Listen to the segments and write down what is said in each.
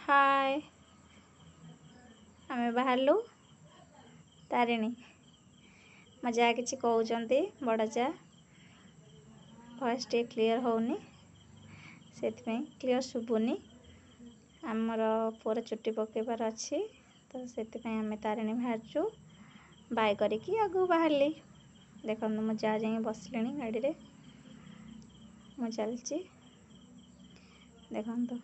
ହାଏ, ଆମେ ବାହାରିଲୁ ତାରିଣୀ। ମୋ ଯାହା କିଛି କହୁଛନ୍ତି, ବଡ଼ ଯା, ଭଏସ୍ ଟିକେ କ୍ଲିଅର୍ ହେଉନି, ସେଥିପାଇଁ କ୍ଲିଅର୍ ଶୁଭୁନି। ଆମର ପୁଅର ଚୁଟି ପକାଇବାର ଅଛି, ତ ସେଥିପାଇଁ ଆମେ ତାରିଣୀ ବାହାରିଛୁ। ବାଏ କରିକି ଆଗକୁ ବାହାରିଲି। ଦେଖନ୍ତୁ, ମୋ ଯା ଯାଇକି ବସିଲେଣି ଗାଡ଼ିରେ, ମୁଁ ଚାଲିଛି। ଦେଖନ୍ତୁ,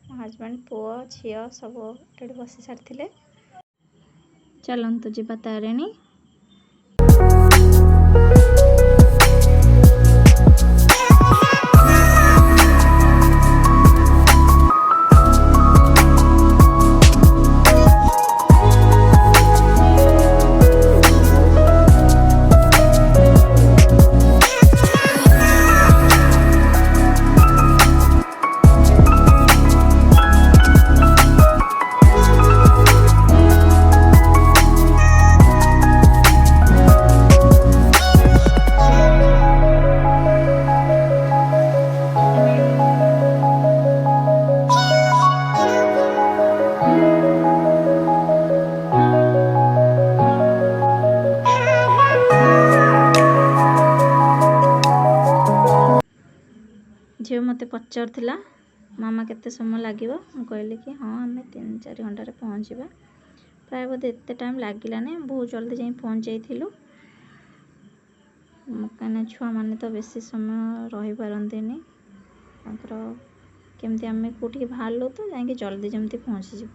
ମୋ ହଜବେଣ୍ଡ, ପୁଅ, ଝିଅ ସବୁ ଏଠି ବସି ସାରିଥିଲେ। ଚାଲନ୍ତୁ ଯିବା ତାରିଣୀ। ଝିଅ ମୋତେ ପଚାରୁଥିଲା, ମାମା, କେତେ ସମୟ ଲାଗିବ? ମୁଁ କହିଲି କି ହଁ, ଆମେ 3-4 ଘଣ୍ଟାରେ ପହଞ୍ଚିବା ପ୍ରାୟ। ବୋଧେ ଏତେ ଟାଇମ୍ ଲାଗିଲାନି, ବହୁତ ଜଲ୍ଦି ଯାଇ ପହଞ୍ଚି ଯାଇଥିଲୁ। କାହିଁକିନା ଛୁଆମାନେ ତ ବେଶୀ ସମୟ ରହିପାରନ୍ତିନି। ତାଙ୍କର କେମିତି ଆମେ କେଉଁଠିକି ବାହାରିଲୁ ତ ଯାଇକି ଜଲ୍ଦି ଯେମିତି ପହଞ୍ଚିଯିବୁ,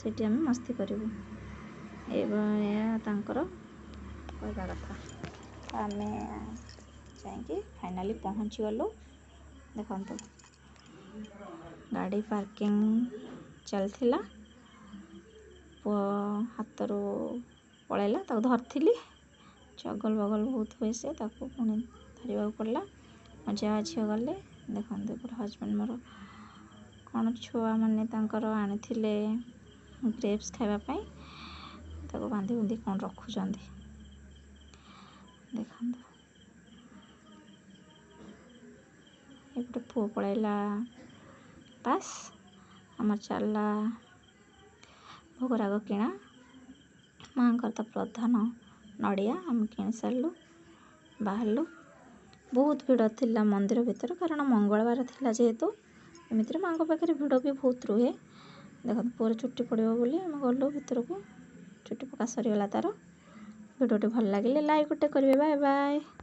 ସେଠି ଆମେ ମସ୍ତି କରିବୁ, ଏବଂ ଏହା ତାଙ୍କର କହିବା କଥା। ତ ଆମେ ଯାଇକି ଫାଇନାଲି ପହଞ୍ଚିଗଲୁ। ଦେଖନ୍ତୁ, ଗାଡ଼ି ପାର୍କିଂ ଚାଲିଥିଲା, ପୁଅ ହାତରୁ ପଳେଇଲା, ତାକୁ ଧରିଥିଲି। ଚଗଲ ବଗଲ ବହୁତ ହୁଏ ସେ, ତାକୁ ପୁଣି ଧରିବାକୁ ପଡ଼ିଲା। ମୋ ଯା ଝିଅ ଗଲେ। ଦେଖନ୍ତୁ, ଏପଟେ ହଜବେଣ୍ଡ ମୋର କ'ଣ ଛୁଆମାନେ ତାଙ୍କର ଆଣିଥିଲେ ଗ୍ରେପ୍ସ ଖାଇବା ପାଇଁ, ତାକୁ ବାନ୍ଧି ବୁନ୍ଧି କ'ଣ ରଖୁଛନ୍ତି। ଦେଖନ୍ତୁ, ଏପଟେ ପୁଅ ପଳେଇଲା ପାସ୍। ଆମର ଚାଲିଲା ଭୋଗରାଗ କିଣା। ମାଆଙ୍କର ତ ପ୍ରଧାନ ନଡ଼ିଆ। ଆମେ କିଣି ସାରିଲୁ, ବାହାରିଲୁ। ବହୁତ ଭିଡ଼ ଥିଲା ମନ୍ଦିର ଭିତରେ, କାରଣ ମଙ୍ଗଳବାର ଥିଲା ଯେହେତୁ। ଏମିତିରେ ମାଆଙ୍କ ପାଖରେ ଭିଡ଼ ବି ବହୁତ ରୁହେ। ଦେଖନ୍ତୁ, ପୁଅର ଚୁଟି ପଡ଼ିବ ବୋଲି ଆମେ ଗଲୁ ଭିତରକୁ। ଚୁଟି ପକା ସରିଗଲା ତାର। ଭିଡ଼ିଓଟି ଭଲ ଲାଗିଲେ ଲାଇକ୍ ଗୋଟେ କରିବେ। Bye bye.